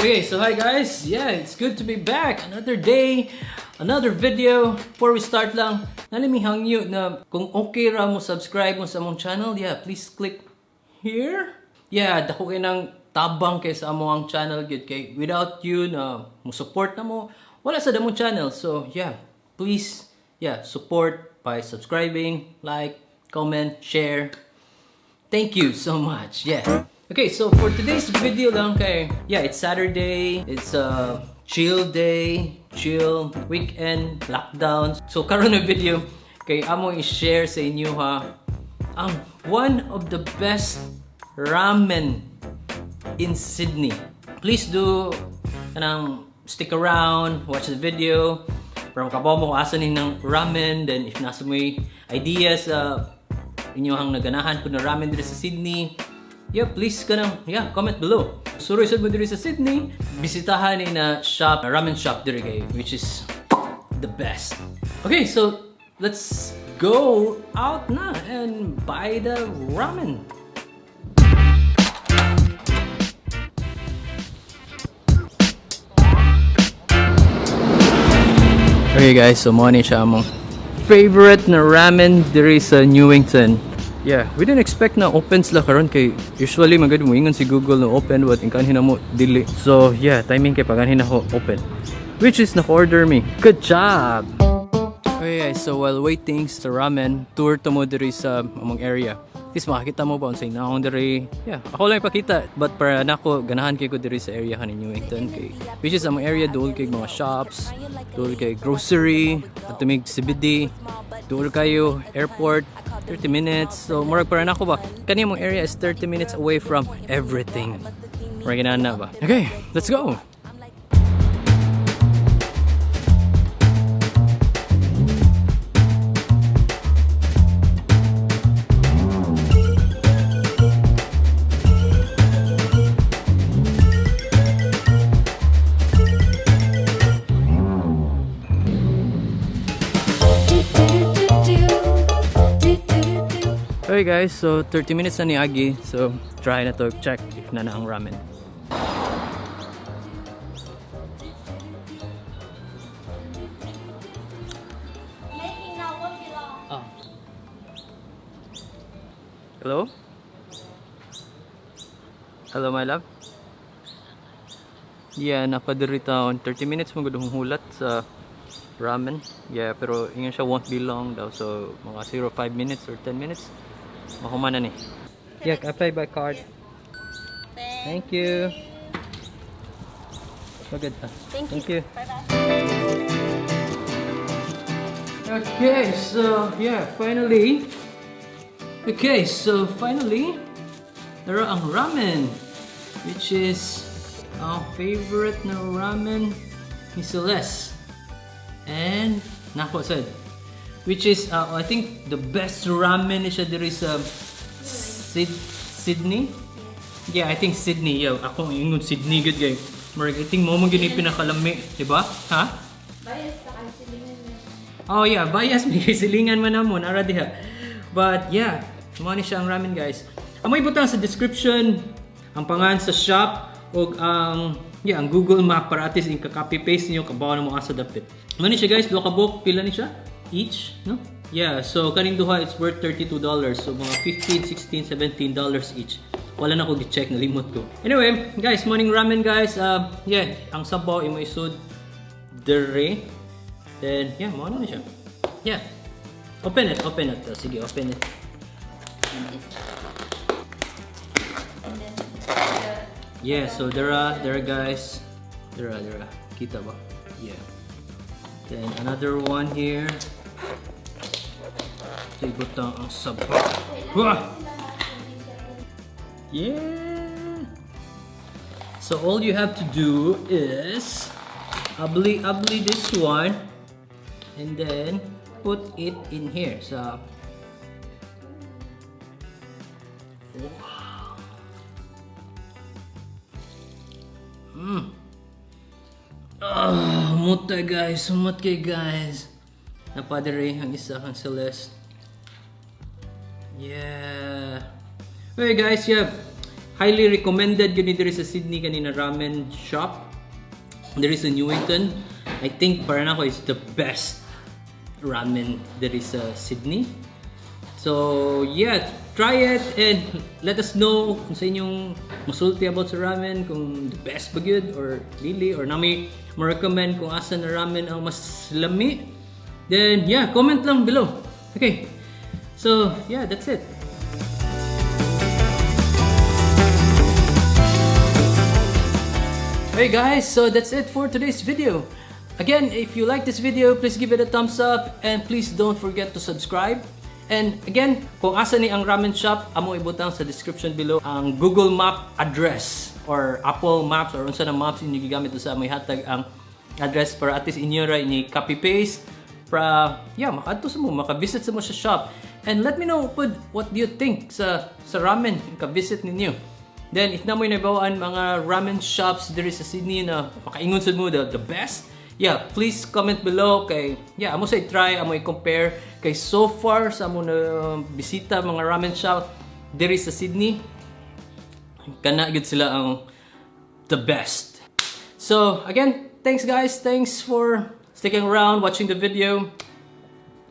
Okay, so hi guys. Yeah, it's good to be back. Another day, another video. Before we start lang, nalimi hangyo na kung okay ra mo subscribe mo sa among channel, yeah, please click here. Yeah, dako kay nang tabang kay sa among channel gyud kay without you na mo support na mo, wala sa among channel. So, yeah, please, yeah, support by subscribing, like, comment, share. Thank you so much. Yeah. Okay, so for today's video lang kay, yeah, it's Saturday. It's a chill day, chill weekend, lockdown. So karon na video kay amo i-share sa inyo ha ang one of the best ramen in Sydney. Please do kanang stick around, watch the video. Para makabaw mo kung asa ni ng ramen, then if nasa mo'y ideas sa inyong naganahan po na ramen diri sa Sydney, yeah, please kanang, yeah, comment below. Suroy sad mo diri sa Sydney, bisitahan ni na shop, ramen shop diri kay, which is the best. Okay, so let's go out na and buy the ramen. Okay guys, so mo ni siya among favorite na ramen diri sa Newington. Yeah, we didn't expect na open sila karon kay usually magud mo ingon si Google na open but ingkanhin na mo dili. So yeah, timing kay paganhin ako open. Which is naka-order me. Good job. Okay guys, so while waiting sa ramen, tour to mo diri sa among area. At least makakita mo ba unsay naong diri. Yeah, ako lang ipakita but para nako ganahan kay ko diri sa area kaning Newington kay which is among area duol kay mga shops, duol kay grocery, at tumig CBD, duol kayo airport 30 minutes. So murag para nako ba kani among area is 30 minutes away from everything. Murag ginana ba. Okay, let's go. Okay guys, so 30 minutes na ni Agi. So try na to check if na na ang ramen. Making now won't be long. Ah. Hello? Hello, my love? Yeah, napadiri taon. 30 minutes mo gud hulat sa ramen. Yeah, pero ingon siya won't be long daw. So, mga 0 5 minutes or 10 minutes. Mahuman na ni. Yeah, I pay by card. Thank you. So good. Ah. Thank Thank you. you. Bye bye. Okay, so yeah, finally. Okay, so finally, there ang ramen, which is our favorite na ramen ni Celeste. And nako sad, which is I think the best ramen ni siya diri sa Sydney. Yeah, I think Sydney. Yeah, ako ingon Sydney good guy. Murag I think mo mo gini pinakalami, di ba? Ha? Bias sa kay silingan niya. Oh yeah, bias may silingan man namo nara diha. But yeah, mao ni siya ang ramen guys. Amoy butang sa description ang pangalan sa shop ug ang yeah, ang Google Map para at least copy paste niyo kabaw na mo asa dapit. Mao ni siya guys, duha ka buok pila ni siya each, no? Yeah, so kaning duha it's worth $32. So mga 15, 16, $17 each. Wala na ko gi-check, nalimot ko. Anyway, guys, morning ramen guys. Yeah, ang sabaw imo isud dere. Then, yeah, mo na siya. Yeah. Open it, open it. Oh, sige, open it. And this. And then the Yeah, so there are guys. There are. Kita ba? Yeah. Then another one here. Ito ibutang ang sabaw. Wah! Yeah! So all you have to do is abli abli this one and then put it in here. So wow. Ah, muta guys, sumot kay guys. Napadere ang isa kang Celeste. Yeah. Okay guys, yeah. Highly recommended gyud ni diri sa Sydney kani na ramen shop. Diri sa Newington. I think para nako is the best ramen diri sa Sydney. So, yeah, try it and let us know kung sa inyong musulti about sa ramen, kung the best ba gyud or dili, or naa moy mo-recommend kung asa na ramen ang mas lami. Then, yeah, comment lang below. Okay. So, yeah, that's it. Hey guys, so that's it for today's video. Again, if you like this video, please give it a thumbs up and please don't forget to subscribe. And again, kung asa ni ang ramen shop, amo ibutang sa description below ang Google Map address or Apple Maps or unsa na maps inyo gigamit sa may hatag ang address para at least inyo ra ini copy paste para, yeah, makaadto sa mo, maka-visit sa mo sa shop. And let me know pud what do you think sa ramen ka-visit ninyo. Then, if naa moy nabawaan mga ramen shops diri sa Sydney na makaingon sad mo the best, yeah, please comment below kay, yeah, amo sa i-try, amo i-compare kay so far sa amo na bisita mga ramen shop diri sa Sydney, kana gyud sila ang the best. So, again, thanks guys. Thanks for sticking around, watching the video,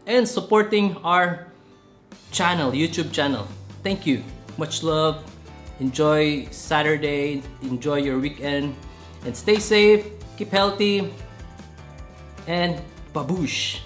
and supporting our channel, YouTube channel. Thank you. Much love. Enjoy Saturday. Enjoy your weekend. And stay safe. Keep healthy. And babush.